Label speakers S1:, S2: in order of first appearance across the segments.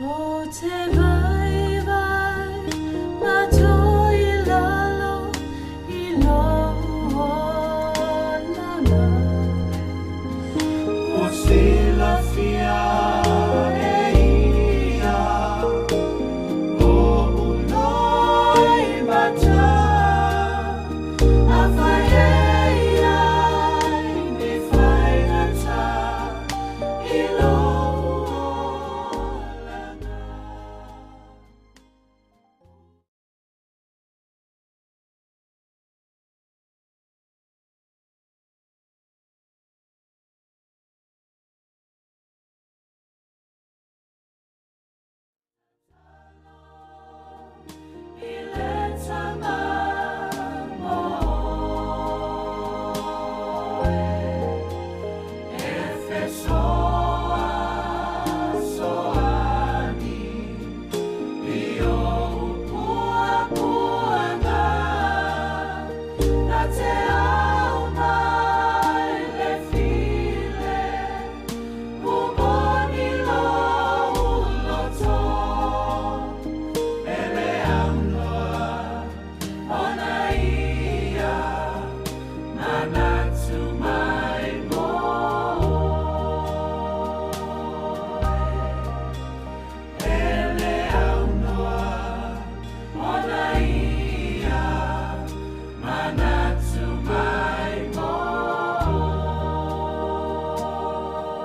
S1: O te vaivai matou i lalo i lou olaga.
S2: Ua silafia e ia oʻu loimata, Afai e i ai ni faigata i lou olaga.
S1: I le tama mo oe, e fesoasoani i ou puapuaga, na te ao mai le file, momoli lou loto.
S2: E le aunoa ona ia manatu mai mo oe. E le aunoa ona ia manatu mai mo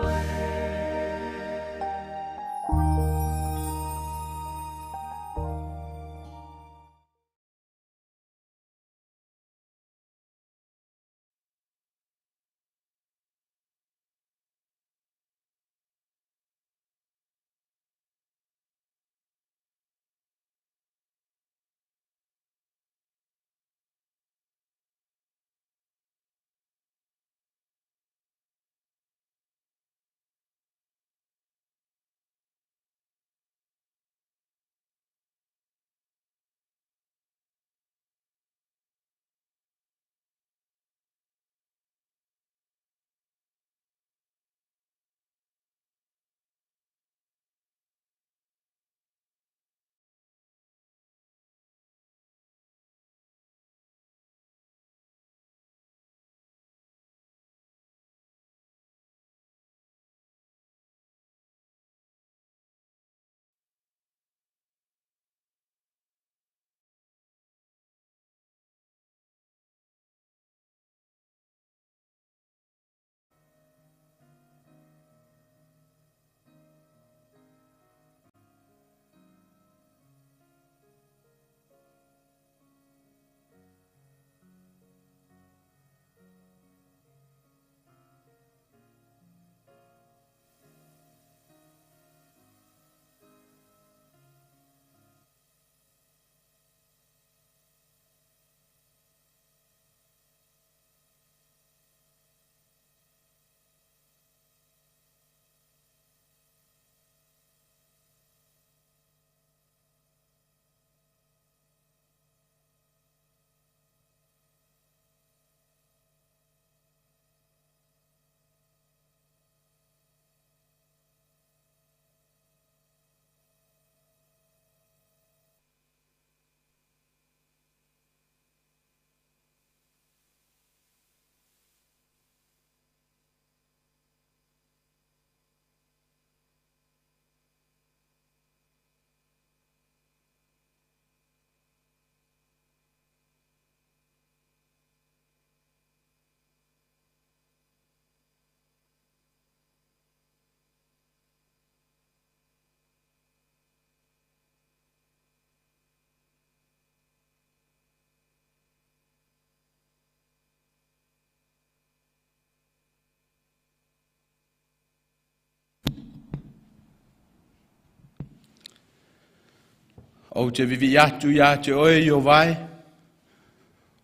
S2: oe.
S3: Ou te vivii atu ia te oe Ieova e,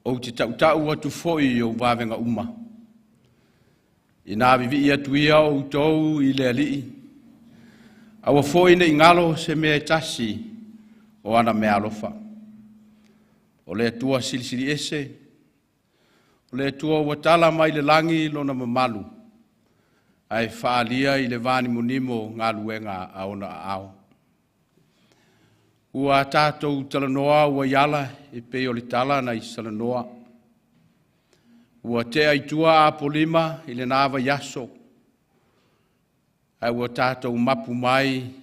S3: ou te tautau atu foi i ou vavega uma. Ina vivii atu ia outou i le Alii, aua foi ne i galo se mea e tasi o ana meaalofa. O le Atua silisili ese, o le Atua ua tala mai le lagi lona mamalu, ae faalia i le vanimonimo galuega a ona aao. Ua tatou talanoa ua iala e pei o le tala nai Salanoa. Ua tea i tua Apolima i lena vaiaso, ae ua tatou mapu mai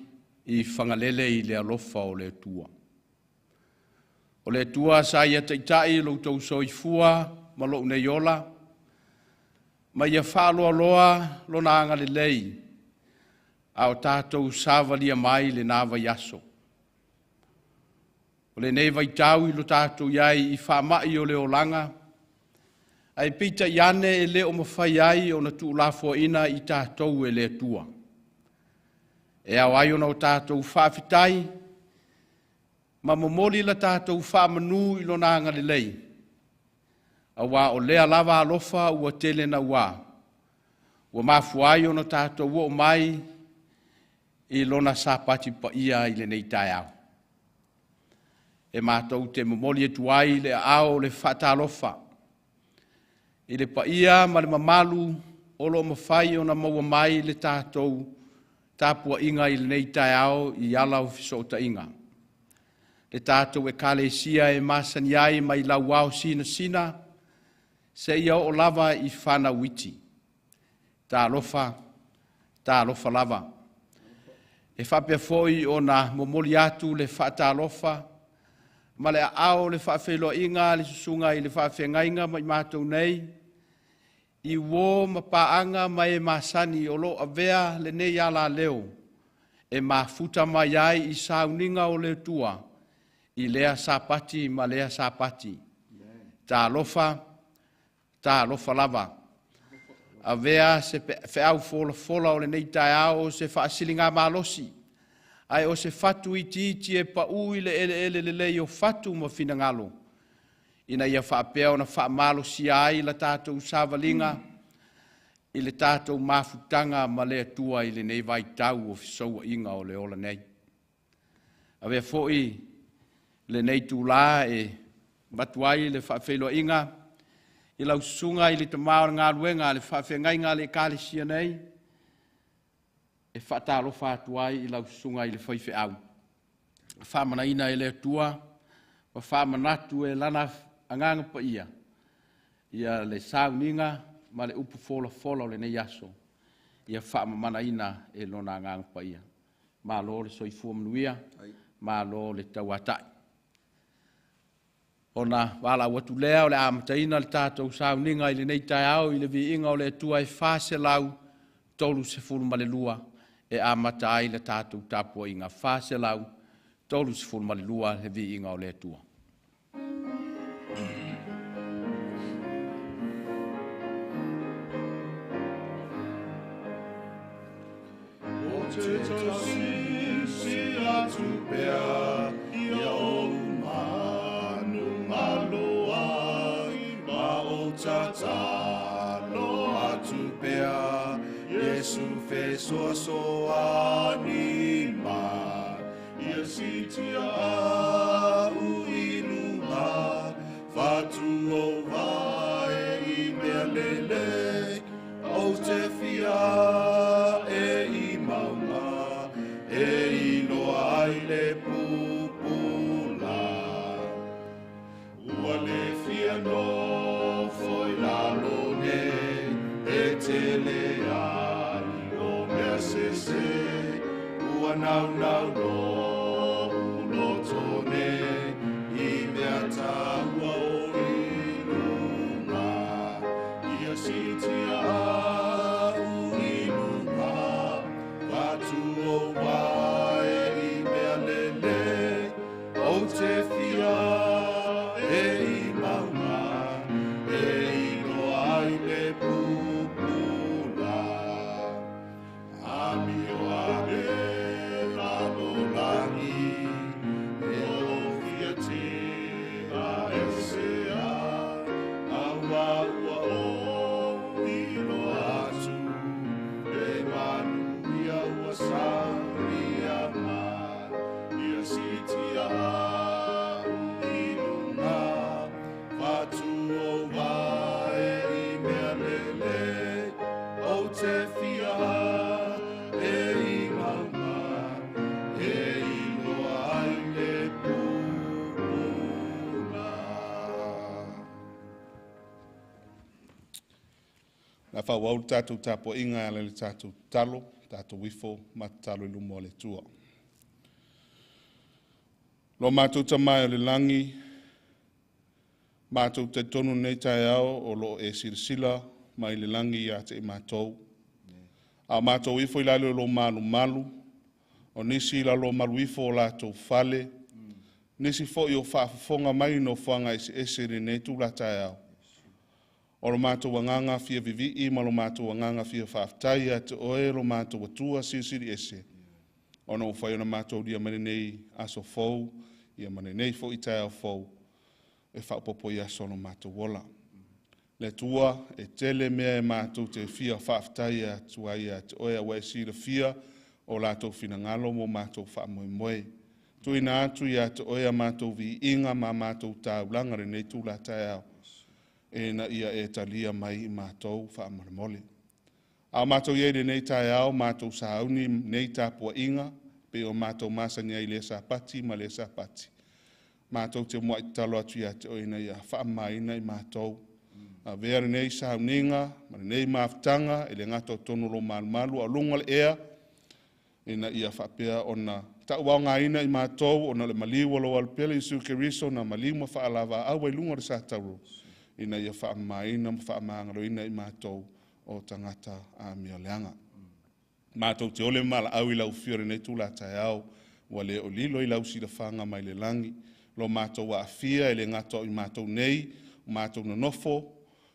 S3: i Fagalele i le alofa o le Atua. O le Atua sa ia taitai lo outou soifua ma lou nei ola, ma ia faaloaloa Lona agalelei a o tatou savalia mai lena vaiaso. O lenei vaitau i lo tatou i ai i faamai o le olaga, ae peitai ane e le o mafai ai ona tuulafoaiina i tatou e le Atua. E ao ai ona o tatou faafetai ma momoli la tatou faamanu i Lona agalelei, aua o lea lava alofa ua tele naua, ua mafua ai ona tatou oo mai i Lona Sapati paia i lenei taeao. E matou te momoli atu ai le aao o le faatalofa i le paia ma le mamalu o lo o mafai ona maua mai le tatou tapuaiga i lenei taeao i ala o fesootaiga. Le tatou Ekalesia e masani ai mai Lauao sinasina seia oo lava i fanau iti. Talofa, talofa lava. E faapea foi ona momoli atu le faatalofa ma le aao o le faafeiloaiga a le susuga i le faafeagaiga ma i matou nei, i uo ma paaga ma e masani o lo o avea lenei alaleo e mafuta mai ai i sauniga o le Atua i lea Sapati ma lea Sapati. Talofa, talofa lava. Avea se feau folafola o lenei taeao o se faasiligamalosi, ae o se fatu itiiti e pau i le eleele lelei o fatu ma finagalo, ina ia faapea ona faamalosia ai la tatou savaliga i le tatou mafutaga ma le Atua i lenei vaitau o fesouaiga o le ola nei. Avea foi lenei itula e avatu ai le faafeiloaiga i lau susuga i le tama o le galuega a le faafeagaiga a le Ekalesia nei, e faatalofa atu ai i lau susuga i le faifeau, faamanaina e le Atua ma faamanatu e Lana Agaga Paia ia le sauniga ma le upu folafola o lenei aso, ia faamamanaina e Lona Agaga Paia. Malo le soifua manuia, malo le tauatai. Ona valaau atu lea o le a amataina le tatou sauniga i lenei taeao i le viiga o le Atua e 432 e amata ai le tatou tapuaiga. 432 le viiga o le Atua.
S1: Ou te tausisi atu pea ia ou manumalo ai, ma ou tatalo atu pea, Iesu fesoasoani mai. Ia sitia au i luga, fatu ou vae i mea lelei, ou te fia e i mauga, e iloa ai le pupula. Ua le fia nofo i lalo nei, e tele ai o mea sese, ua naunau lo'u loto nei, i mea taua o i luga. Ia sitia au i luga, fatu ou vae i mea lelei, ou te fia e i mauga, e iloa ai le pupula. Amio ane lalolagi, e o fia te a e se a, aua ua o ilo atu, e manuia ua saunia mai, ia sitia au i luga, fatu ou vae i mea lelei, ou te fia e i mauga, e iloa ai le faaauau le tatou tapuaiga e ala i le tatou tatalo, tatou ifo ma tatalo i luma o le Atua. Lo matou Tama e o le lagi, matou talitonu i lenei taeao o lo o e silasila mai le lagi ia te i matou. A o matou ifo i lalo o lou malumalu, o nisi i lalo o malu ifo o latou fale, nisi foi o faafofoga mai i nofoaga eseese i lenei itula taeao. O lo matou agaga fia vivii ma lo matou agaga fia faafetai ia te Oe lo matou Atua Silisili Ese, ona ua mafai ona matou aulia mai lenei aso fou, ia ma lenei foi taeao fou e faaopoopo i aso o lo matou ola. Le Atua, e tele mea e matou te fia faafetai atu ai ia te Oe, a ua e silafia o latou finagalo ma o matou faamoemoe. Tuuina atu ia te Oe a matou viiga ma matou taulaga i lenei itula taeao, ina ia e talia mai i matou faamolemole. A o matou i ai i lenei taeao, matou sauni nei tapuaiga, pei o matou masani ai i lea Sapati ma lea Sapati, matou te muai tatalo atu ia te Oe ina ia faamamaina i matou. Avea lenei sauniga ma lenei mafutaga e le gata o totonu o lou malumalu a o luga o le ea, ina ia faapea ona tauaogaina i matou ona o le maliu o lou Alopele Iesu Keriso na maliu ma faalavaaau ai luga o le satauro, ina ia faamamaina ma faamagaloina i matou o tagata amioleaga. Matou te ole ma valaau i lau afio i lenei itula taeao, ua le o lilo i lau silafaga mai le lagi lo matou aafia, e le gata o i matou nei, o matou nonofo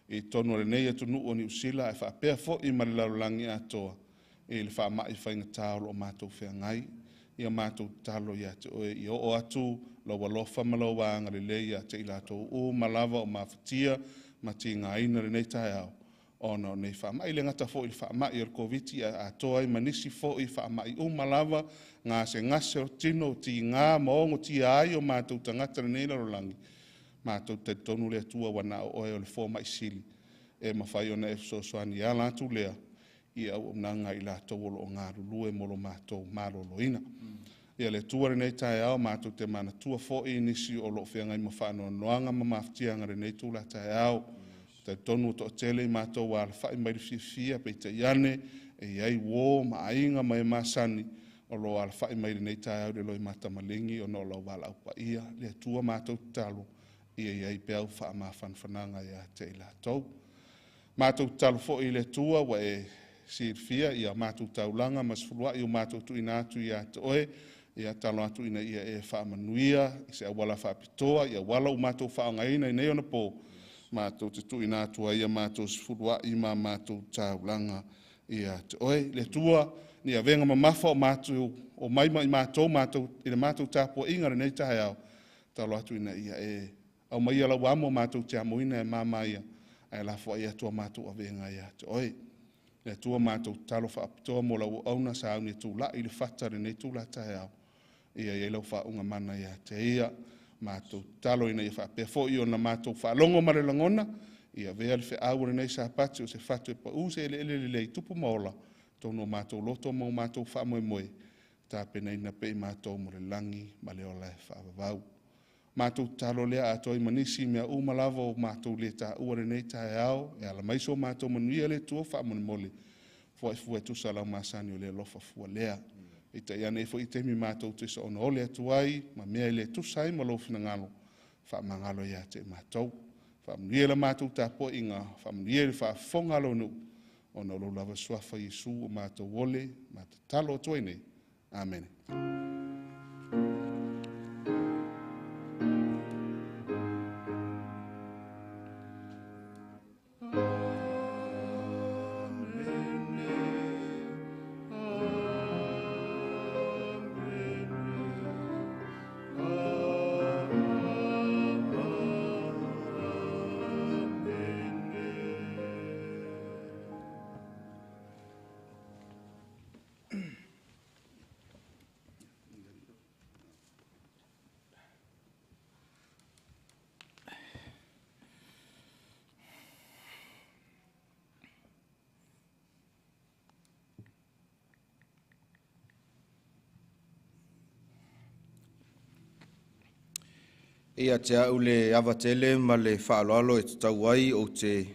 S1: i totonu o lenei atunuu o Niu Sila, ae faapea foi ma le lalolagi atoa i le faamai faigata o lo o matou feagai. Ia matou tatalo ia te Oe ia oo atu lou alofa ma lou agalelei ia te i latou uma lava o mafatia ma tigaina lenei taeao ona o nei faamai. E le gata foi i le faamai o le Koviti, ae atoa ai ma nisi foi faamai uma lava, gasegase o tino, tiga ma ogotia ai o matou tagata lenei lalolagi. Matou te talitonu le Atua ua na o Oe o le fomai sili e mafai ona e fesoasoani e ala atu lea i auaunaga i latou o lo o galulue mo lo matou maloloina. Ia le Atua lenei taeao, matou te manatua foi nisi o lo o feagai ma faanoanoaga ma mafatiaga lenei itula taeao. Talitonu o toatele i matou alafai mai le fiafia, peitai ane e i ai uo ma aiga ma e masani o lo o alafai mai lenei taeao i le loimata maligi ona o lau valaau paia. Le Atua matou tatalo ia i ai pea au faamafanafanaga ia te i latou. Matou tatalo foi i le Atua ua e silafia ia matou taulaga ma sefuluai o matou tuuina atu ia te Oe, ia talo atu ina ia e faamanuia i se auala faapitoa, i auala ua matou faaaogaina i nei ona po, matou te tuuina atu ai ia matou sefuluai ma matou taulaga ia te Oe. Le Atua, ni avega mamafa o matou o mai ma i matou, matou i le matou tapuaiga lenei taeao, talo atu ina ia e aumaia lau amo matou te amoina e mamaia, ae lafo ai atu a matou avega ia te Oe. Le Atua, matou tatalo faapitoa mo lau auauna sauni e tulai i le fata lenei itula taeao, ia i ai lau faauuga mana ia te ia. Matou tatalo ina ia faapea foi ona matou faalogo ma le lagona, ia avea le feau o lenei Sapati o se fatu e pau se eleele lelei tupu ma ola totonu o matou loto ma o matou faamoemoe, tapenaina pea i matou mo le lagi ma le ola e faavavau. Matou tatalo lea atoa i ma nisi mea uma lava o matou le taua lenei taeao, e ala mai so matou manuia le Atua faamolemole, fuaifua e tusa lau masani o le alofa fua lea. Peitai ane foi i taimi matou te soona ole atu ai ma mea e le tusa ai ma lou finagalo, faamagalo ia te i matou. Faamanuia le matou tapuaiga, faamanuia le faafofoga a lou nuu, ona o lou lava suafa Iesu o matou ole, ma tatalo atu ai nei. Amene.
S4: Ia te au le ava tele ma le faaaloalo e tatau ai ou te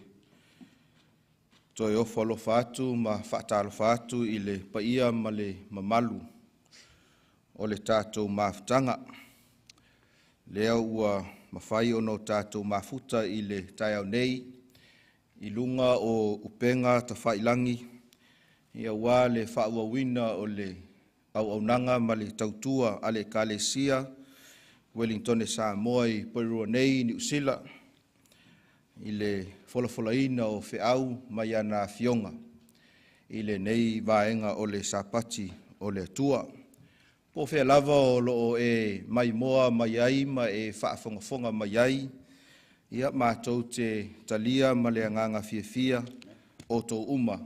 S4: Toe ofo alofa atu ma faatalofa atu i le paia ma le mamalu o le tatou mafutaga. Lea ua mafai ona o tatou mafuta i le taeao nei i luga o upega tafailagi aua le faaauauina o le auaunaga ma le tautua a le Ekalesia Uelintone Samoa i Porirua nei i Niu Sila i le folafolaina o feau mai ana afioga i lenei vaega o le Sapati o le Atua. Po o fea lava o lo o e maimoa mai ai ma e faafogafoga mai ai, ia matou te talia ma le agaga fiafia outou uma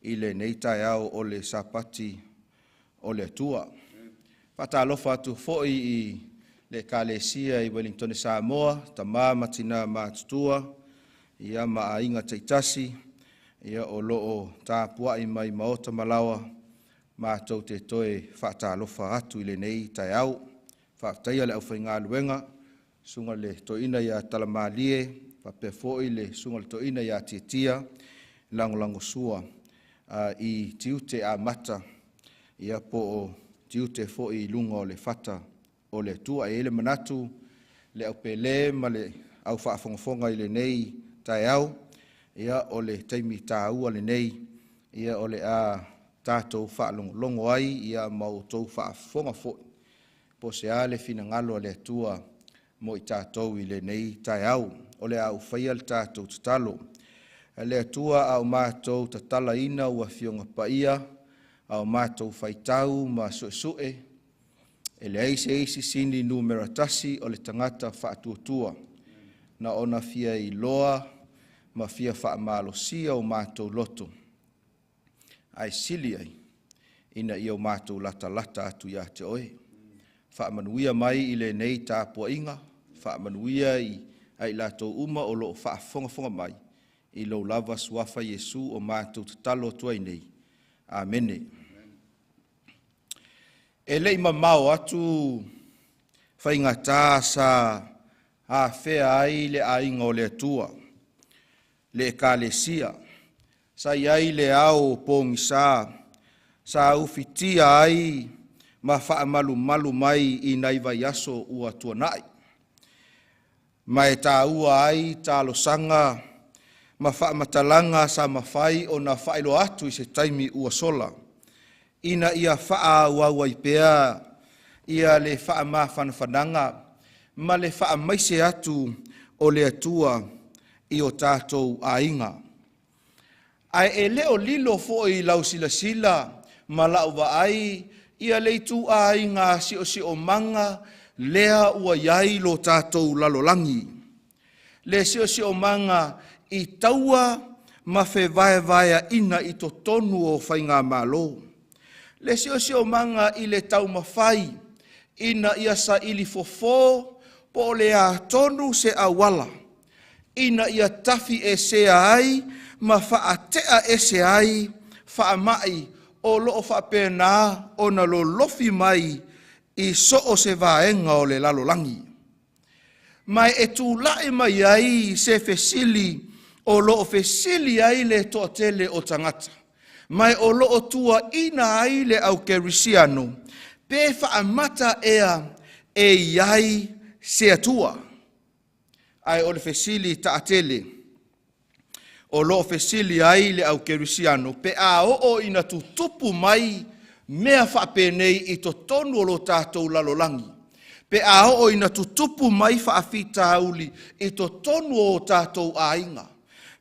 S4: i lenei taeao o le Sapati o le Atua. Faatalofa atu foi i le Ekalesia i Uelintone Samoa, tama ma tina matutua, ia ma aiga taitasi, ia o lo o tapuai mai maota ma laoa, matou te toe faatalofa atu i lenei taeao. Faafetaia le aufaigaluega, susuga i le toeaina ia Talamalie, faapea foi le susuga i le toeaina ia Tiatia, lagolagosua i tiute amata, ia po o tiute foi i luga o le fata o le Atua. E i ai le manatu le au pele ma le au faafogafoga i lenei taeao, ia o le taimi taua lenei, ia o le a tatou faalogologo ai ia ma outou faafofoga foi po o se a le finagalo o le Atua mo i tatou i lenei taeao. O le a ou faia le tatou tatalo. Le Atua, a o matou tatalaina ua Afioga Paia, a o matou faitau ma suesue, e leai se isi sini numera tasi o le tagata faatuatua, na ona fia iloa ma fia faamalosia o matou loto, ae sili ai ina ia o matou latalata atu ia te Oe. Faamanuia mai i lenei tapuaiga, faamanuia i ai latou uma o lo o faafogafoga mai, i lou lava suafa Iesu o matou tatalo atu ai nei. Amene. E le i mamao atu faigata sa afea ai le aiga o le Atua, le Ekalesia, sa i ai le ao pogisa, sa ufitia ai ma faamalumalu mai i nai vaiaso ua tuanai, ma e taua ai talosaga ma faamatalaga sa mafai ona faailoa atu i se taimi ua sola, ina ia faaauau ai pea ia le faamafanafanaga ma le faamaise atu o le Atua i o tatou aiga. Ae e le o lilo foi i lau silasila ma lau vaai ia le ituaiga siosiomaga lea ua i ai lo tatou lalolagi, le siosiomaga i taua ma fevaevaeaina i totonu o faigamalo, le siosiomaga i le taumafai ina ia saili fofo po o le a tonu se auala ina ia tafiesea ai ma faatea ese ai faamai o lo o faapena ona lolofi mai i so o se vaega o le lalolagi. Ma e tulai mai ai se fesili o lo o fesili ai le toatele o tagata, ma o lo o tuaina ai le au kerisiano, pe faamata ea e i ai se Atua? Ae o le fesili taatele o lo o fesili ai le au kerisiano, pe a oo ina tutupu mai mea faapenei i totonu o lo tatou lalolagi, pe a oo ina tutupu mai faafitauli i totonu o tatou aiga,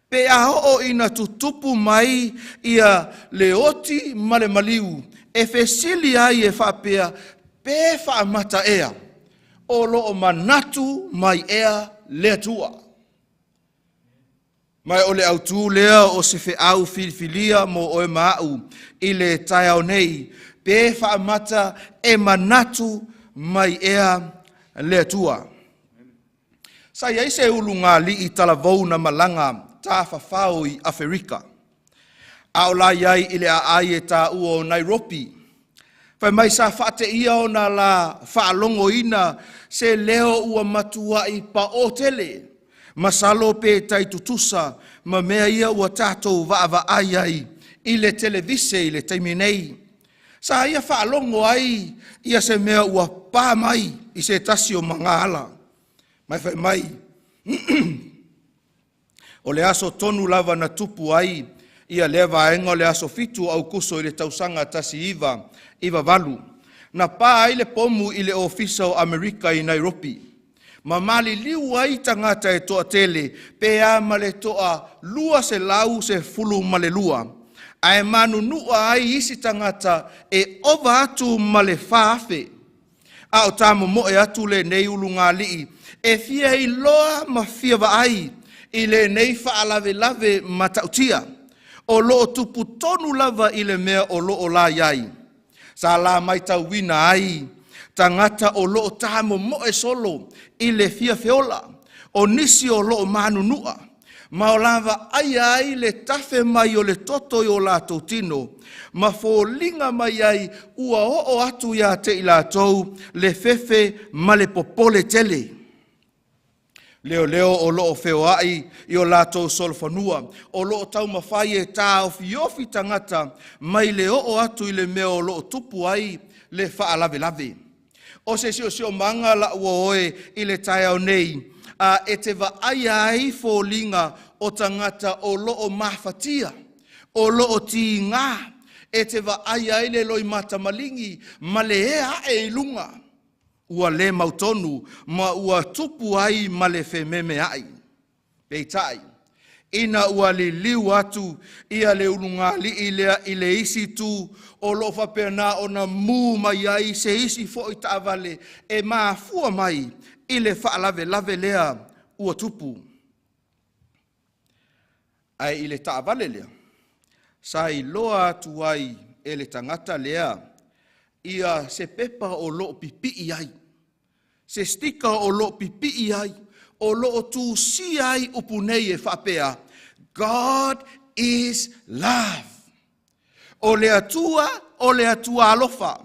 S4: pe a oo ina tutupu mai ia le oti ma le maliu, e fesili ai e faapea, pe faamata ea o lo o manatu mai ea le Atua? Ma o le autu lea o se feau filifilia mo oe ma au i le taeao nei, pe faamata e manatu mai ea le Atua? Sa i ai se ulugalii talavou na malaga tafafao i Aferika, a o la i ai i le aai e taua o Nairopi. Fai mai sa faateia ona la faalogoina se leo ua matuai paō tele. Masalo pe tai tutusa ma mea ia ua tatou vaavaai ai i le televise i le taimi nei. Sa ia faalogo ai ia se mea ua pa mai i se tasi o magaala. Ma e fai mai, o le aso tonu lava na tupu ai ia lea vaega o le aso 7 o Aukuso i le tausaga 1998, na pa ai le pomu i le Ofisa o Amerika i Nairobi, ma maliliu ai tagata e toatele pe a ma le toa 212, ae manunua ai isi tagata e ova atu ma le 4,000. A o tamomoe atu lenei ulugalii e fia iloa ma fia vaai i lenei faalavelave matautia o loo tupu tonu lava i le mea o loo la i ai. Sa la matauina ai tagata o loo tamomoe solo i le fia feola, o nisi o loo manunua, ma o la vaaia ai le tafe mai o le toto i o latou tino, ma foliga mai ai ua oo atu ia te i latou le fefe ma le popole tele. Leoleo o loo feoai i o latou solofanua, o loo taumafai e taofiofi tagata mai le oo atu i le mea o loo tupu ai le faalavelave. O se siosiomaga la ua oe i le taeao nei, a e te vaaia ai foliga o tagata o loo mafatia, o loo tiga, e te vaaia ai le loimata maligi ma le ea ae i luga, ua le mautonu ma ua tupu ai ma le fememeai. Peitai, ina ua liliu atu ia le ulugalii lea i le isi itu, o loo faapena ona mu mai ai se isi foi taavale e mafua mai i le faalavelave lea ua tupu. Ae i le taavale lea, sa iloa atu ai e le tagata lea ia se pepa o loo pipii ai, se stika o loo pipii ai, o loo tusia ai upu nei e faapea, God is love. O le Atua, o le Atua alofa.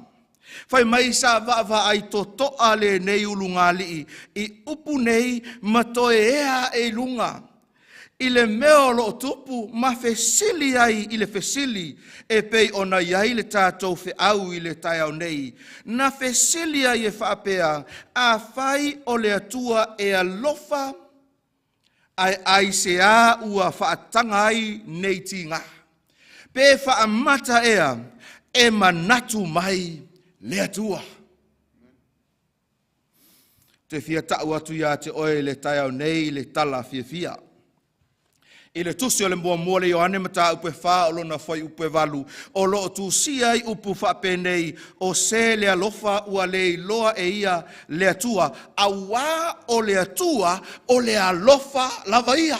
S4: Fai mai sa vaavaai totoa lenei ulugalii i upu nei ma toe ea ae i luga i le mea o loo tupu ma fesili ai i le fesili e pei ona i ai le tatou feau i le taeao nei. Na fesili ai e faapea, afai o le Atua e alofa, ae aisea ua faataga ai nei tiga? Pe faamata ea e manatu mai le Atua? Te fia tau atu ia te oe le taeao nei le tala fiafia. I le tusi o le muamua le Ioane mataupu e 4 o lona fuaiupu e 8, o loo tusia ai upu faapenei, o se le alofa ua le iloa e ia le Atua, auā o le Atua o le alofa lava ia.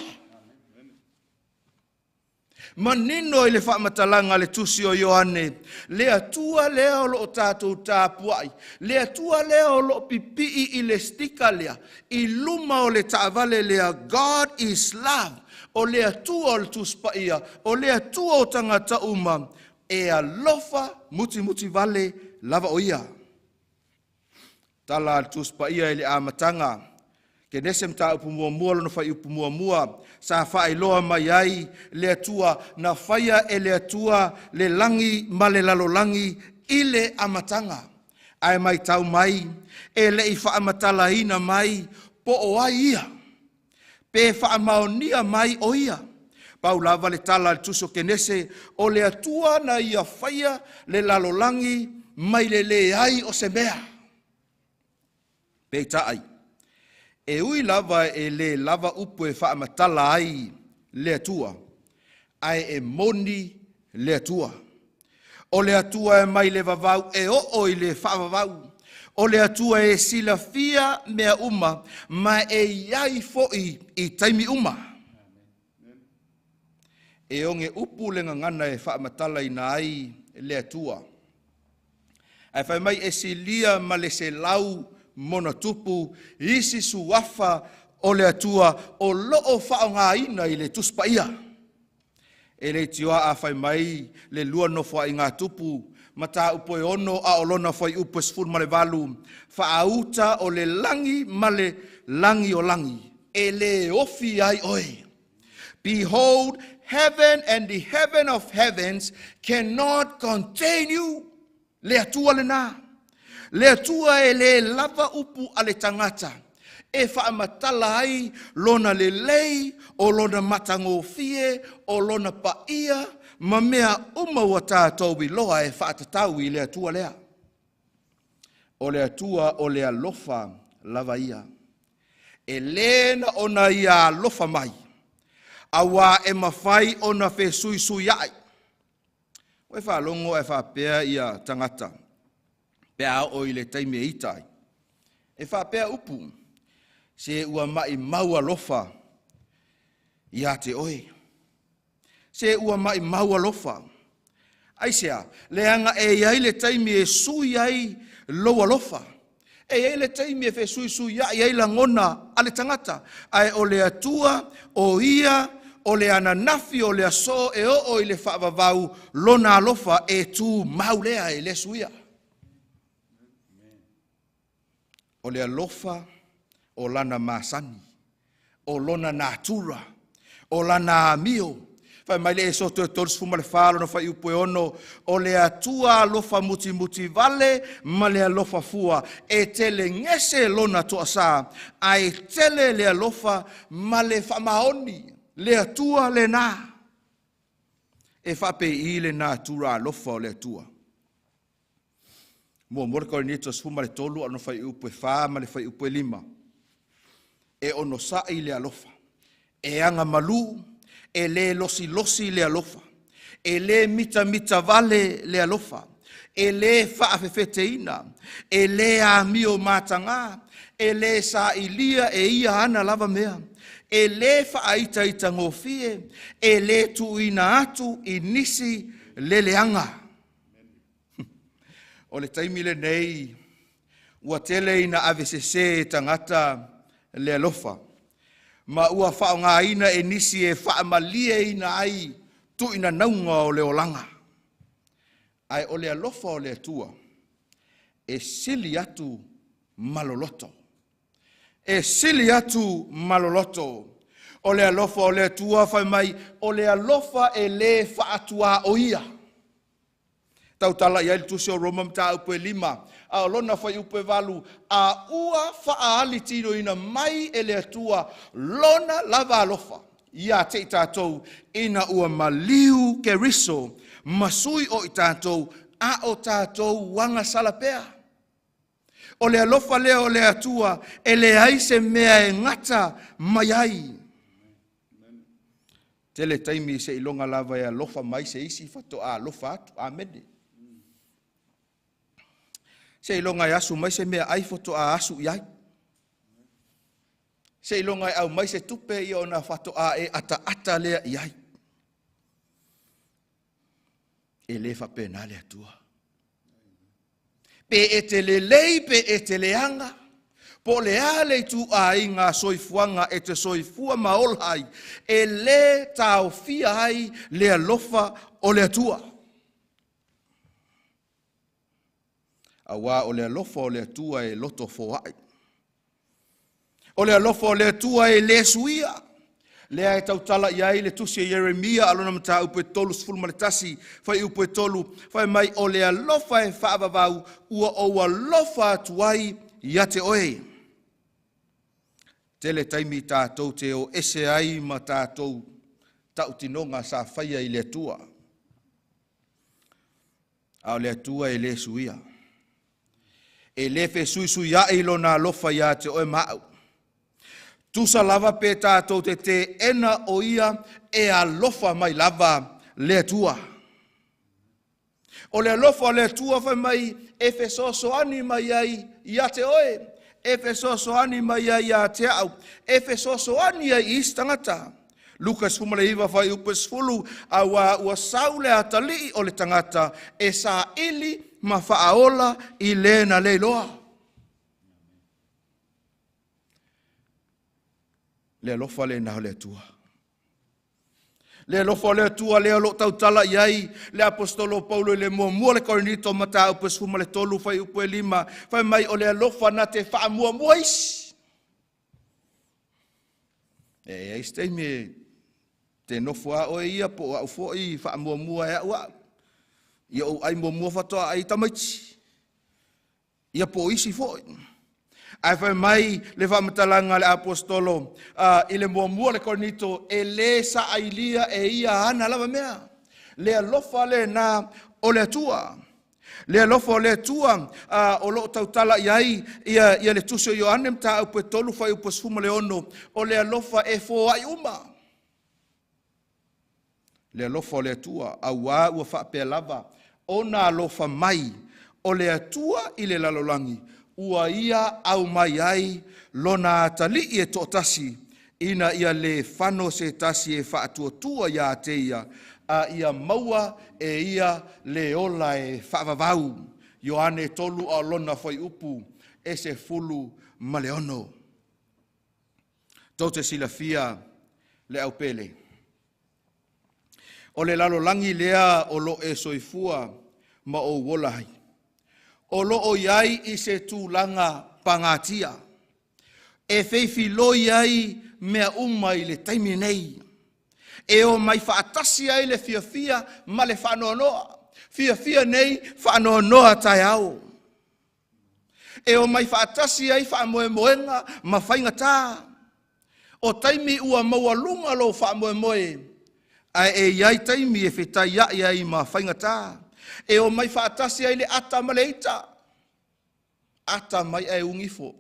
S4: Manino i le faamatalaga a le tusi o Ioane, le Atua lea o loo tatou tapuai, le Atua lea o loo pipii i le stika lea, i luma o le taavale lea, God is love. O le Atua o le Tusi Paia, o le Atua o tagata uma, e alofa mutimuti vale lava o ia. Tala a le Tusi Paia i le amataga, Kenese mataupu muamua lona fuaiupu muamua, sa faailoa mai ai le Atua, na faia e le Atua le lagi ma le lalolagi i le amataga. Ae matau mai, e le i faamatalaina mai po o ai ia, pe faamaonia mai o ia. Pau lava le tala a le tusi o Kenese, o le Atua na ia faia le lalolagi mai le leai o se mea. Peitai, e ui lava e le lava upu e faamatala ai le Atua, ae e moni le Atua. O le Atua e mai le vavau e oo i le faavavau. O le Atua e silafia mea uma ma e iai foi i taimi uma. E oge upu le gagana e faamatalaina ai le Atua. Ae fai mai e silia ma le 100 monatupu isi suafa o le Atua o loo faaaogaina i le Tusi Paia. E le tioa a fai mai le lua nofoaiga tupu mataupu e 6 a o lona fuaiupu e 18, faauta o le lagi ma le lagi o lagi. e lē ofi ai oe. Behold, heaven and the heaven of heavens cannot contain you. Le Atua lenā. Le Atua e lē lava upu a le tagata e faamatala ai lona lelei, o lona matagofie, o lona paia, ma mea uma ua tatou iloa e faatatau i le Atua lea. O le Atua o le alofa lava ia. E lē na ona ia alofa mai, auā e mafai ona fesuisuiaʻi. Ua e faalogo ae faapea ia tagata pe a oo i le taimi e ita ai. E faapea upu, se ua maʻimau alofa iā te oe. Se ua maʻimau alofa. Aisea? Leaga e i ai le taimi e sui ai lou alofa. E i ai le taimi e fesuisuiaʻi ai lagona a le tagata, ae o le Atua, o Ia o le ananafi, o le asō e oo i le faavavau, Lona alofa e tumau lea, e le suia. O le alofa o Lana masani, o Lona natura, o Lana amio. Fai mai le Esoto e 34 lona fuaiupu e 6, o le Atua alofa mutimuti vale ma le alofa fua, e telegese lona toasā, ae tele le alofa ma le faamaoni. Le Atua lenā. E faapei le natura alofa o le Atua. Muamua le Korinito 13 a o lona fuaiupu e 4 ma le fuaiupu e 5. E onosaʻi le alofa, e agamalū, e lē losilosi le alofa, e lē mitamitavale le alofa, e lē faafefeteina, e lē amio matagā, e lē sailia e ia ana lava mea, e lē faaitaitagofie, e lē tuuina atu i nisi le leaga. O le taimi lenei ua tele ina avesesē e tagata le alofa, ma ua faaaogaina e nisi e faamalieina ai tuuinanauga o le olaga. Ae o le alofa o le Atua e sili atu ma loloto. E sili atu ma loloto. O le alofa o le Atua fai mai, o le alofa e lē faatuaoia. Tautala i ai le tusi o Roma mataupu e 5, a o lona fuaiupu e 8, a ua faaalitinoina mai e le Atua lona lava alofa ia te i tatou ina ua maliu Keriso ma sui o i tatou a o tatou agasala pea. O le alofa lea o le Atua e leai se mea e gata mai ai. Tele taimi seiloga lava e alofa mai se isi faatoa alofa atu. Amene. Seiloga e asu mai se meaai faatoa asu i ai. Seiloga e aumai se tupe ia ona faatoa e ataata lea i ai. E lē faapena le Atua. Pe e te lelei pe e te leaga, po o le a le ituaiga soifuaga e te soifua ma ola ai, e lē taofia ai le alofa o le Atua. Auā o le alofa o le Atua e loto foai. O le alofa o le Atua e lē suia. Lea e tautala i ai le tusi a Ieremia a lona mataupu e 31, fuaiupu e 3, fai mai, o le alofa e faavavau ua ou alofa atu ai ia te oe. Tele taimi tatou te o ese ai ma tatou tautinoga sa faia i le Atua. A o le Atua e lē suia. E lē fesuisuiaʻi lona alofa iā te oe ma aʻu. Tusa lava pe tatou te teena o ia e alofa mai lava le Atua. O le alofa o le Atua fai mai e fesoasoani mai ai ia te oe, e fesoasoani mai ai ia te aʻu, e fesoasoani ai i isi tagata. Luka 19 fuaiupu e 10, auā ua sau le atalii o le tagata e saili ma faaola i le na le iloa. Le alofa lenā o le Atua. Le alofa o le Atua lea o lo o tautala i ai le aposetolo o Paulo i le muamua le Korinito mataupu e 13 fuaiupu e 5, fai mai o le alofa na te faamuamua isi. E i ai se taimi e te nofo lava oe ia po o au foi faamuamua e au au. Ia ou ai muamua faatoa ai tamaiti. Ia po o isi foi. Ae fai mai le faamatalaga a le aposetolo i le muamua le Korinito, e lē saailia e ia ana lava mea. Le alofa lena o le Atua. Le alofa o le Atua o loo tautala i ai ia le tusi o Ioane mataupu e 3 fuaiupu 16, o le alofa e foai uma. Le alofa o le Atua, auā ua faapea lava ona alofa mai o le Atua i le lalolagi, ua ia aumai ai lona atalii e toatasi, ina ia lē fano se tasi e faatuatua iā te ia, a ia maua e ia le ola e faavavau. Ioane 3 a o lona fuaiupu e 16. Tou te silafia le aupele, o le lalolagi lea o lo o e soifua ma ou ola ai, o lo o i ai i se tulaga pagatia, e feifiloi ai mea uma i le taimi nei, e omai faatasi ai le fiafia ma le faanoanoa, fiafia nei, faanoanoa taeao. E omai faatasi ai faamoemoega ma faigatā. O taimi ua maualuga lou faamoemoe, ae e i ai taimi e fetaiai ai ma faigatā. E omai faatasi ai le ata ma le ita. Ata mai ae ugi ifo.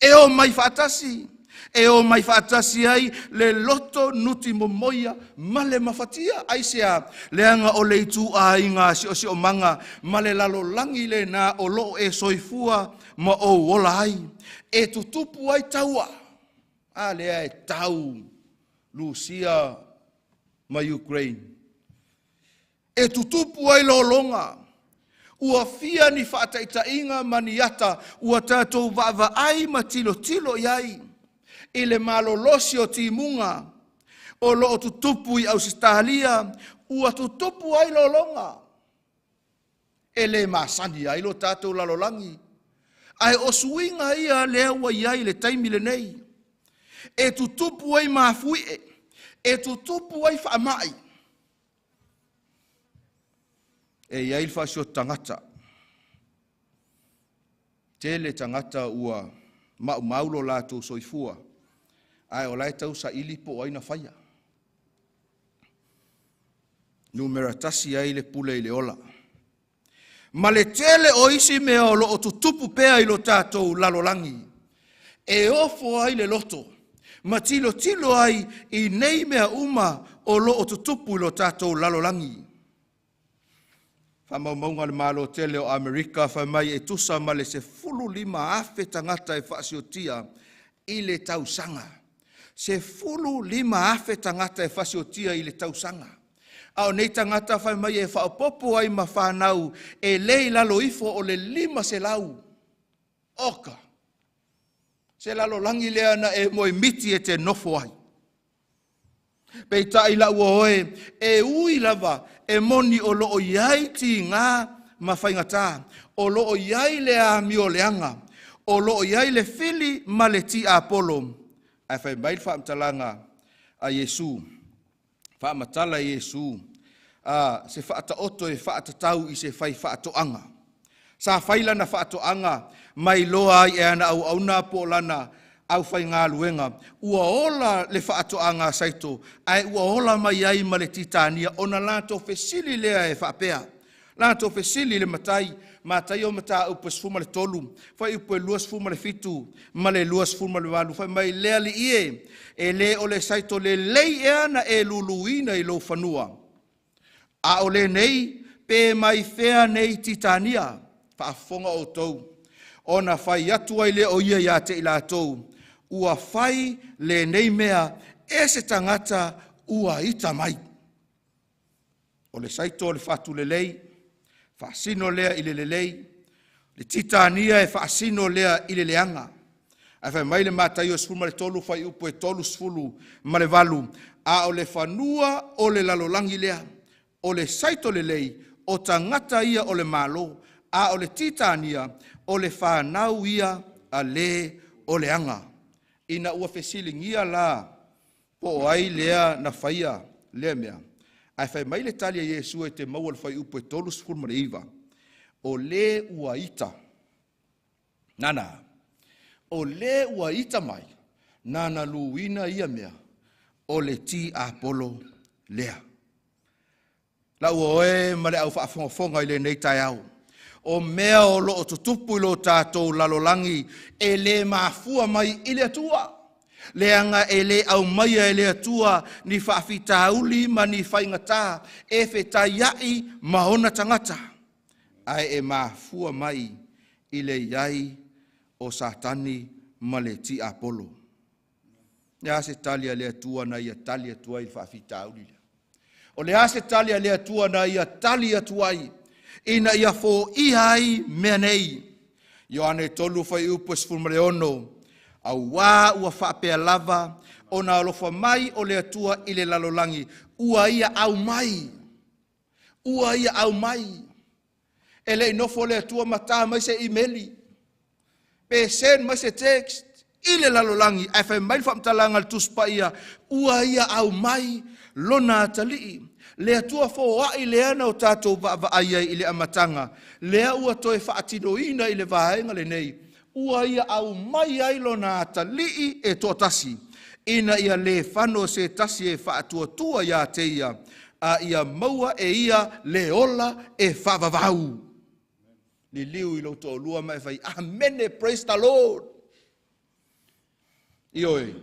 S4: E omai faatasi. E omai faatasi ai le loto nuti momoia ma le mafatia. Aisea? Leaga o le ituaiga siosiomaga ma le lalolagi lena o loo e soifua ma ou ola ai. E tutupu ai taua. A lea e tau Lusia ma Ukraine. E tutupu ai lologa. Ua fia ni faataitaiga ma ni ata ua tatou vaavaai ma tilotilo i ai i le malolosi o timuga o loo tutupu i Ausetalia, ua tutupu ai lologa. E lē masani ai lo tatou lalolagi, ae o suiga ia lea ua i ai i le taimi lenei. E tutupu ai mafuie, e tutupu ai faamai. E i ai le faasioto tagata. Tele tagata ua maumau lo latou soifua, ae o la e tausaili po o ai na faia. Numera 1 ai le pule i le ola. Ma le tele o isi mea o loo tutupu pea i lo tatou lalolagi, e ofo ai le loto ma tilotilo ai i nei mea uma o loo tutupu i lo tatou lalolagi. Faamaumauga a le Malo tele o Amerika fai mai e tusa ma le 15,000 tagata e faasiotia i le tausaga. 15,000 tagata e faasiotia i le tausaga. A o nei tagata fai mai e faaopoopo ai ma fanau e lē i lalo ifo o le 500. Oka! Se lalolagi lea na e moemiti e te nofo ai. Peitai lau oe, e ui lava e moni o loo i ai tigā ma faigatā, o loo i ai le amio leaga, o loo i ai le fili ma le tiapolo, ae fai mai le faamatalaga a Iesu, faamatala e Iesu se faataoto e faatatau i se fai faatoaga. Sa fai lana faatoaga ma iloa ai e ana auauna po o lana aufaigaluega ua ola le faatoaga a Saito, ae ua ola mai ai ma le titania, ona latou fesili lea e faapea. Latou fesili i le matai, Mataio mataupu e 13, fuaiupu e 27 ma le 28, fai mai, le alii e, e lē o le saito lelei ea na e luluina i lou fanua? A o lenei, pe mai fea nei titania? Faafofoga outou. Ona fai atu ai lea o ia iā te i latou, ua fai lenei mea e se tagata ua ita mai. O le saito o le fatu lelei, faasino lea i le lelei, le titania e faasino lea i le leaga. Ae fai mai le Mataio 13 fuaiupu e 38, a o le fanua o le lalolagi lea, o le saito lelei, o tagata ia o le Malo, a o le titania, o le fanau ia a le o leaga. Ina ua fesiligia la po o ai lea na faia lea mea, ae fai mai le tali a Iesu e te maua i le fuaiupu e 39, o le ua ita, nana, o le ua ita mai, nana luina ia mea, o le tiapolo lea. Lau oe ma le au faafogafoga i lenei taeao, o mea o loo tutupu i lo tatou lalolagi e lē mafua mai i le Atua, leaga e lē aumaia e le Atua ni faafitauli ma ni faigatā e fetaiaʻi ma ona tagata, ae e mafua mai i le iai o Satani ma le tiapolo. Le a se tali a le Atua na ia tali atu ai i le faafitauli lea? O le a se tali a le Atua na ia tali atu ai ina ia foia ai mea nei? Ioane 3 fuaiupu e 16, auā ua faapea lava ona alofa mai o le Atua i le lalolagi, ua ia aumai, ua ia aumai. E le i nofo le Atua ma ta mai se imeli, pe send mai se text i le lalolagi, ae fai mai le faamatalaga a le Tusi Paia, ua ia aumai lona atalii. Le Atua foai lea na o tatou vaavaai ai i le amataga, lea ua toe faatinoina i le vaega lenei, ua ia aumai ai lona atalii e toatasi, ina ia lē fano se tasi e faatuatua ia te ia, a ia maua e ia le ola e faavavau. Liliu i lou toalua ma e fai, Amene, praise the Lord. Ioe,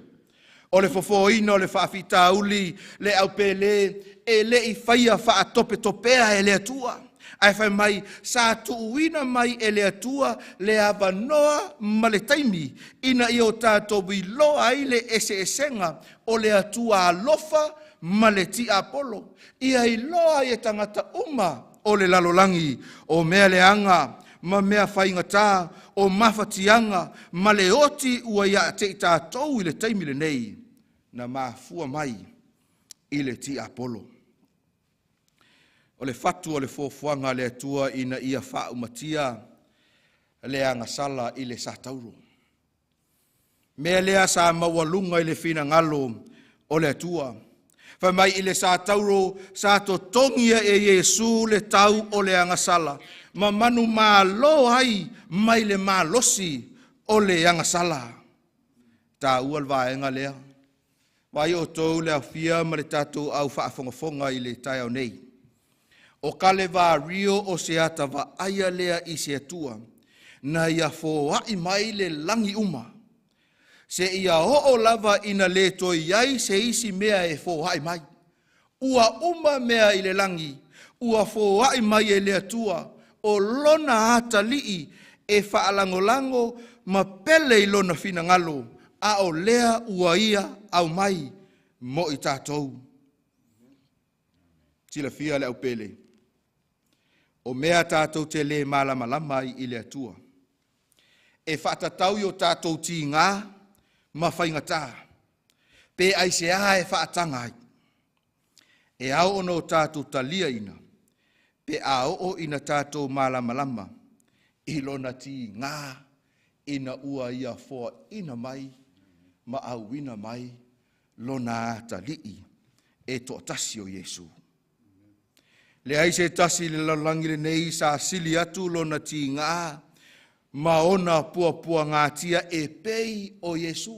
S4: o le fofoina o le faafitauli le aupēlē e le i faia faatopetopea e le Atua, ae fai mai sa tuuina mai e le Atua le avanoa ma le taimi ina ia o tatou iloa ai le eseesega o le Atua alofa ma le tiapolo, ia iloa ai e tagata uma o le lalolagi o mea leaga ma mea faigatā, o mafatiaga ma le oti ua ia te i tatou i le taimi lenei, na mafua mai i le tiapolo. O le fatu o le fuafuaga a le Atua ina ia faaumatia le agasala i le satauro. Mea lea sa maualuga i le finagalo o le Atua. Fai mai i le satauro sa totogi e Iesu le tau o le agasala, ma manumalo ai mai le malosi o le agasala. Taua le vaega lea. Vaai outou le aofia ma le tatou au faafogafoga i le taeao nei. O Kalevario o se ata vaaia lea i se Atua, na ia foai mai le lagi uma, se ia oo lava ina le toe iai se isi mea e foai mai. Ua uma mea i le lagi, ua foai mai e le Atua, o lona atalii e faalagolago ma pele i lona finagalo, a o lea ua ia aumai mo i tatou. Silafia le aupele, o mea tatou te le malamalama ai i le Atua, e faatatau i o tatou tigā ma faigatā, pe aisea e faataga ai. E ao ona o tatou taliaina, pe a oo ina tatou malamalama i lona tigā ina ua ia foaina mai ma auina mai lona atalii e toatasi o Iesu. Leai se tasi i le lalolagi lenei sa sili atu lona tigā ma ona puapuagatia e pei o Iesu.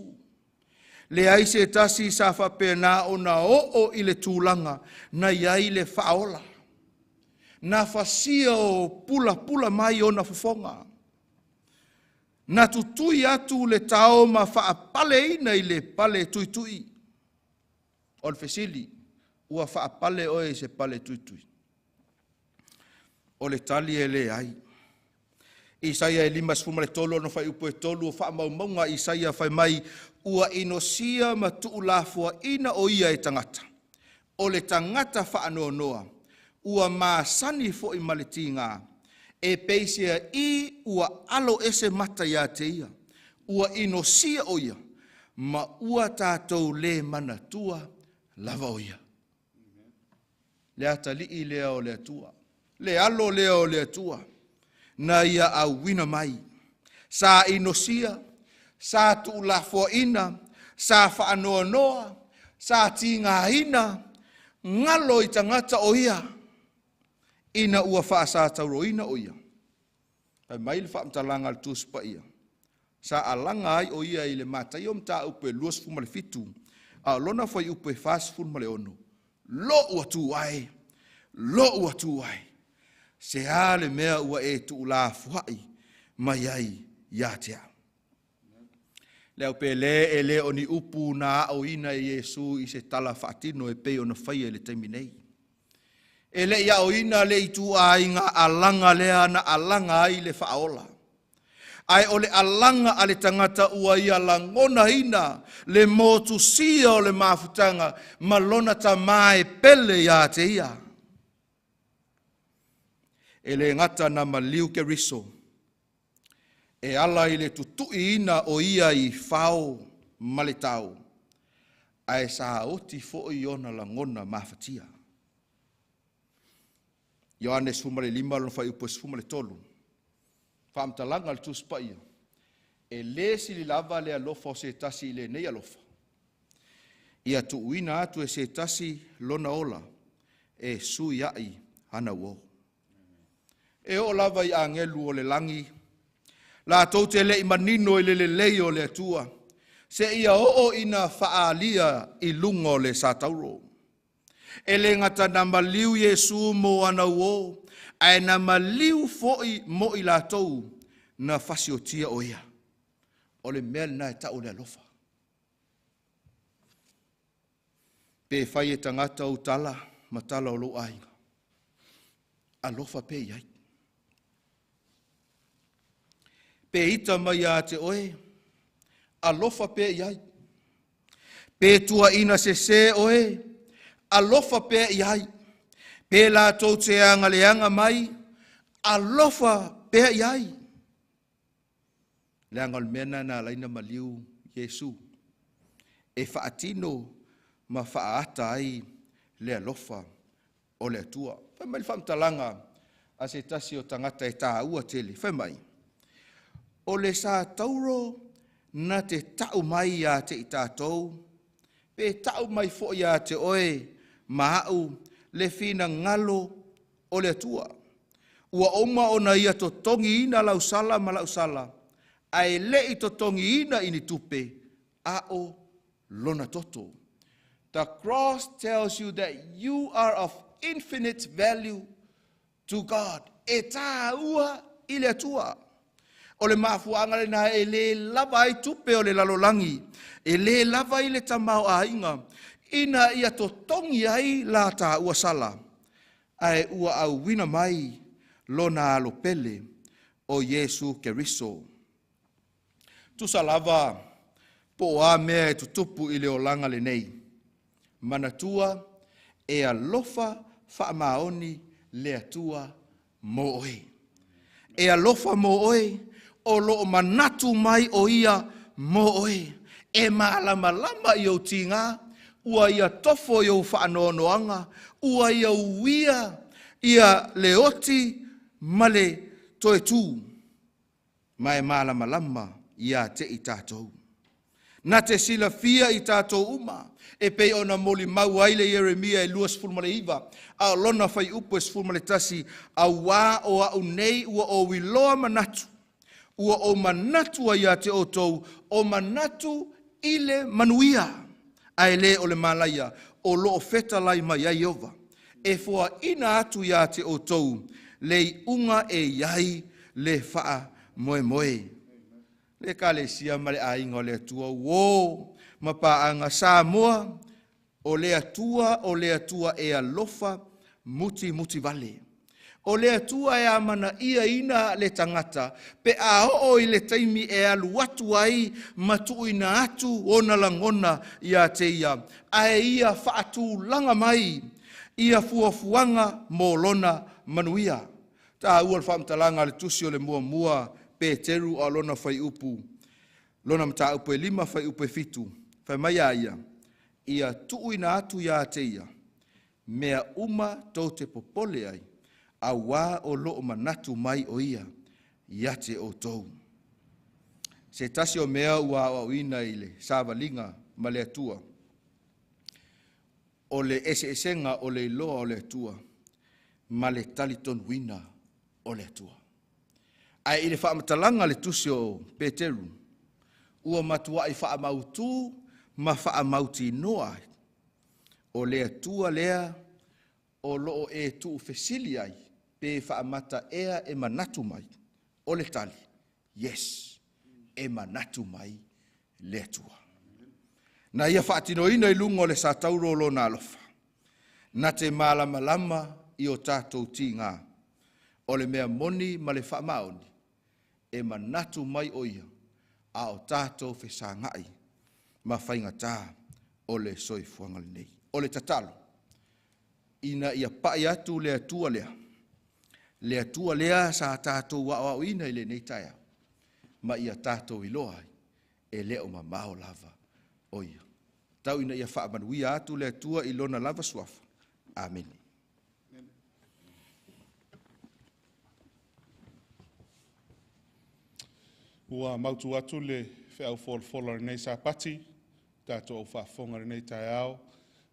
S4: Leai se tasi sa faapena ona oo i le tulaga na iai le faaola, na fasia o pulapula mai ona fofoga, na tutui atu le tao ma faapaleina i le pale tuitui. O le fesili, ua faapale oe i se pale tuitui? O le tali e leai. Isaia e 53 ona fuaiupu e 3, o faamaumauga a Isaia fai mai, ua inosia ma tuulafoaina o ia e tagata, o le tagata faanoanoa, ua masani foi ma le tigā, e peisea i ua alo ese mata ia te ia, ua inosia o ia, ma ua tatou le manatua lava o ia. Le atalii lea o le Atua, le alo lea o le Atua, na ia auina mai, sa inosia, Sa tuulafoaina, sa faanoanoa, sa tigaina, galo i tagata o ia, ina ua faasatauroina o ia. Fai mai le faamatalaga a le Tusi Paia, sa alaga ai o ia i le Mataio mataupu e 27, a o lona fuaiupu e 46, Lo'u Atua e, Lo'u Atua e, se a le mea ua e tuulafoai mai ai ia te au? Le au pele e le o ni upu na aoina e Iesu i se tala faatino e pei ona faia i le taimi nei. E le i aoina le ituaiga alaga lea na alaga ai le faaola. Ae o le alaga a le tagata ua ia lagonaina le motusia o le mafutaga ma lona Tamā e pele ia te ia. E le gata na maliu Keriso, e ala i le tutuiina o ia i fao ma le tao, ae sa oti foi ona lagona mafatia. Ioane 15 lona fuaiupu e 13, faamatalaga a le Tusi Paia, e lē sili lava le alofa o se tasi i lenei alofa, ia tuuina atu e se tasi lona ola e sui ai ana uō. E oo lava i agelu o le lagi, latou te le i manino i le lelei o le Atua, seia oo ina faaalia i luga o le satauro. E le gata na maliu Iesu mo ana uō, ae na maliu foi mo i latou na fasiotia o ia. O le mea lena e tau o le alofa. Pe fai e tagata ou tala ma tala o lou aiga, alofa pea i ai. Pe ita mai ia te oe, alofa pea i ai. Pe tuaina sesē oe, alofa pea i ai. Pe latou te agaleaga mai, alofa pea i ai. Leaga o le mea lena na ala ai ona maliu Iesu, e faatino ma faaata ai le alofa o le Atua. Fai mai le faamatalaga a se tasi o tagata e taua tele, fai mai, o le satauro na te tau mai ia te i tatou, pe tau mai foi ia te oe ma au le finagalo o le Atua. Ua uma ona ia totogiina lau sala ma lau sala, ae le i totogiina i ni tupe, a o lona toto. The cross tells you that you are of infinite value to God. E tāua i le Atua. O le mafuaaga lena e lē lava ai tupe o le lalolagi, e lē lava ai le tamaoaiga, ina ia totogi ai la tāua sala, ae ua auina mai lona alo pele o Iesu Keriso. Tusa lava po o a mea e tutupu i le olaga lenei, manatua e alofa faamaoni le Atua mo oe. E alofa mo oe, o loo manatu mai o ia mo oe. E malamalama i ou tiga, ua ia tofo i ou faanoanoaga, ua ia uia ia le oti ma le toe tū, ma e malamalama ia te i tatou. Na te silafia i tatou uma, e pei ona molimau ai le Ieremia e 29, a o lona fuaiupu e 11, auā o au nei ua ou iloa manatu, ua ou manatu ai ia te outou, o manatu i le manuia, ae lē o le malaia, o loo fetalai mai ai Ieova, e foaina atu ia te outou le iuga e i ai le faamoemoe. Le Ekalesia ma le aiga o le Atua, uō ma paaga Samoa, o le Atua, o le Atua e alofa mutimutivale. O le Atua e amanaiaina le tagata pe a oo i le taimi e alu atu ai ma tuuina atu ona lagona ia te ia, ae ia faatulaga mai ia fuafuaga mo lona manuia. Taua le faamatalaga a le tusi o le muamua Peteru a o lona fuaiupu, lona mataupu e 5 fuaiupu e 7, fai mai a ia, ia tuuina atu ia te ia mea uma tou te popole ai, auā o loo manatu mai o ia ia te outou. Se tasi o mea ua aoaoina i le savaliga ma le Atua, o le eseesega o le iloa o le Atua ma le talitonuina o le Atua. Ae i le faamatalaga a le tusi o Peteru, ua matuai faamautu ma faamautinoa ai, o le Atua lea o loo e tuufesili ai, pe faamata ea e manatu mai, o le tali, yes, e manatu mai le Atua. Na ia faatinoina i luga o le satauro o lona alofa, na te malamalama i o tatou tiga, o le mea moni ma le faamaoni, e manatu mai o ia, a o tatou fesagai ma faigata o le soifuaga lenei. O le tatalo, ina ia pai atu le Atua lea, le Atua lea sa tatou aoaoina i lenei taeao, ma ia tatou iloa ai, e le o mamao lava o ia. Tau ina ia faamanuia atu le Atua i lona lava suafa. Amene.
S1: Ua mautu atu le feau folafola o lenei Sapati, tatou au faafofoga i lenei taeao,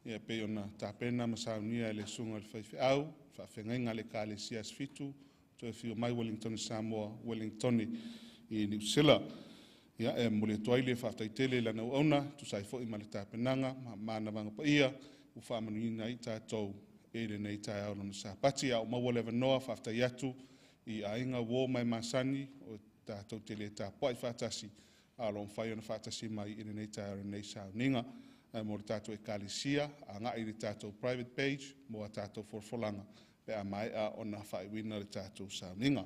S1: ia pei ona tapena ma saunia e le susuga i le faifeau, faafeagaiga a le Ekalesia Asofitu, toe afio mai Ueligitone Samoa, Ueligitone i Niu Sila. Ia, e momoli atu ai le faafetai tele i lana auauna, tusa ai foi ma le tapenaga ma manavaga paia, ua faamanuiaina ai tatou i lenei taeao lona Sapati. A o maua le avanoa, faafetai atu i aiga uo ma e masani o tatou te le tapuai faatasi, a o lo o mafai ona faatasi mai i lenei taeao i lenei sauniga. Ae mo le tatou Ekalesia, agai i le tatou private page mo a tatou folafolaga pe a maea ona faaiuina le tatou sauniga.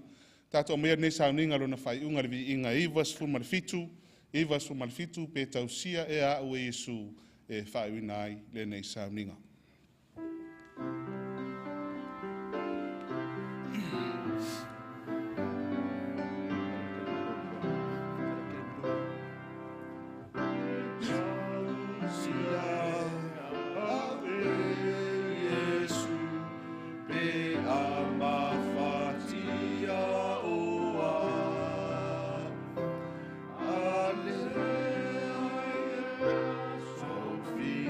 S1: Tatou aumaia lenei sauniga lona faaiuga le viiga 97, 97 pe tausia ea au e Iesu e faaiuina ai lenei sauniga.
S2: Sophie.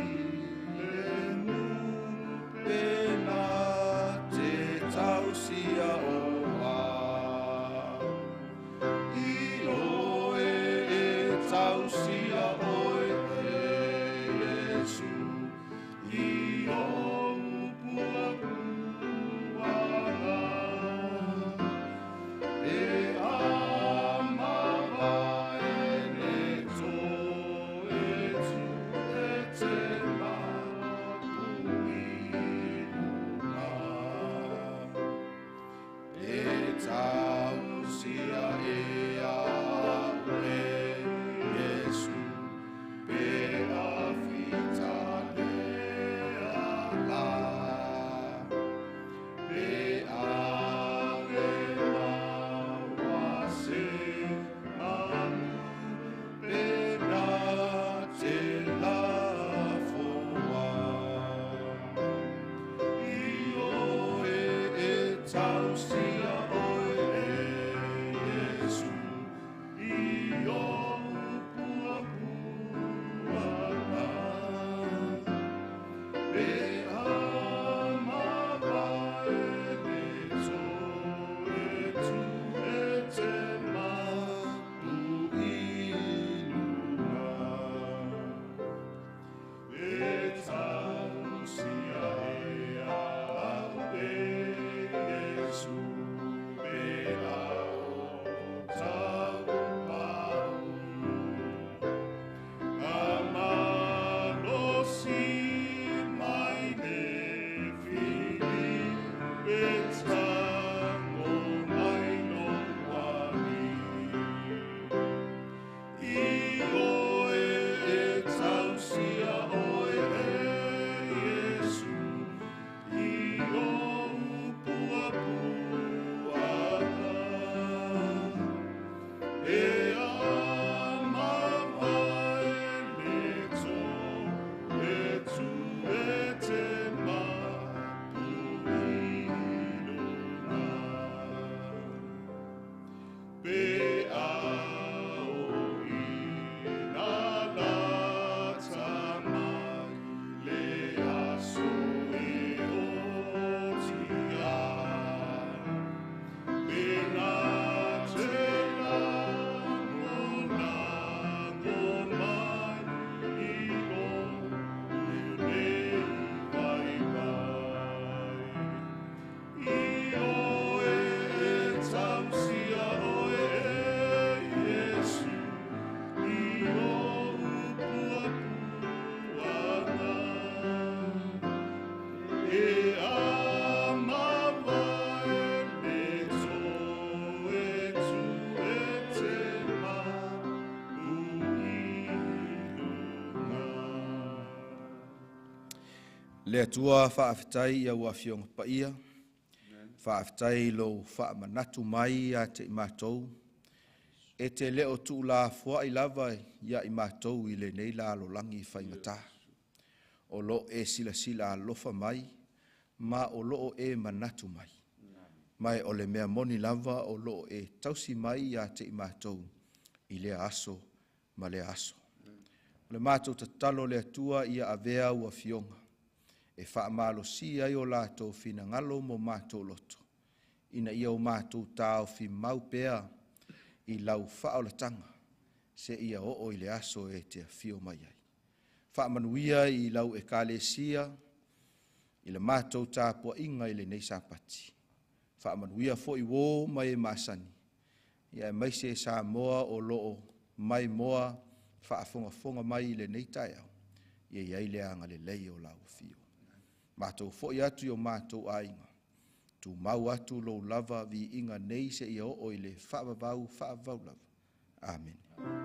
S4: Le Atua faafetai ia ua afioga paia, faafetai i lou faamanatu mai ia te i matou, e te le o tuulafoai lava ia i matou i lenei lalolagi faigata. O lo o e silasila alofa mai, ma o lo o e manatu mai. Ma o le mea moni lava o lo o e tausi mai ia te i matou i lea aso ma lea aso. O le matou tatalo le Atua ia avea ua afioga, e faamalosia ai o latou finagalo mo matou loto, ina ia o matou taofi mau pea i lau faaolataga, se ia oo i le aso e te afio mai ai. Faamanuia i lau ekalesia, i le matou tapuaiga i lenei Sapati. Faamanuia foi uō ma e masani, ia aemaise Samoa o lo o maimoa faafogafoga mai i lenei taeao, ia i ai le agalelei o lau afio. Matou foi atu i o matou aiga, tumau atu lou lava viiga nei seia oo i le faavavau, faavavau lava. Amene.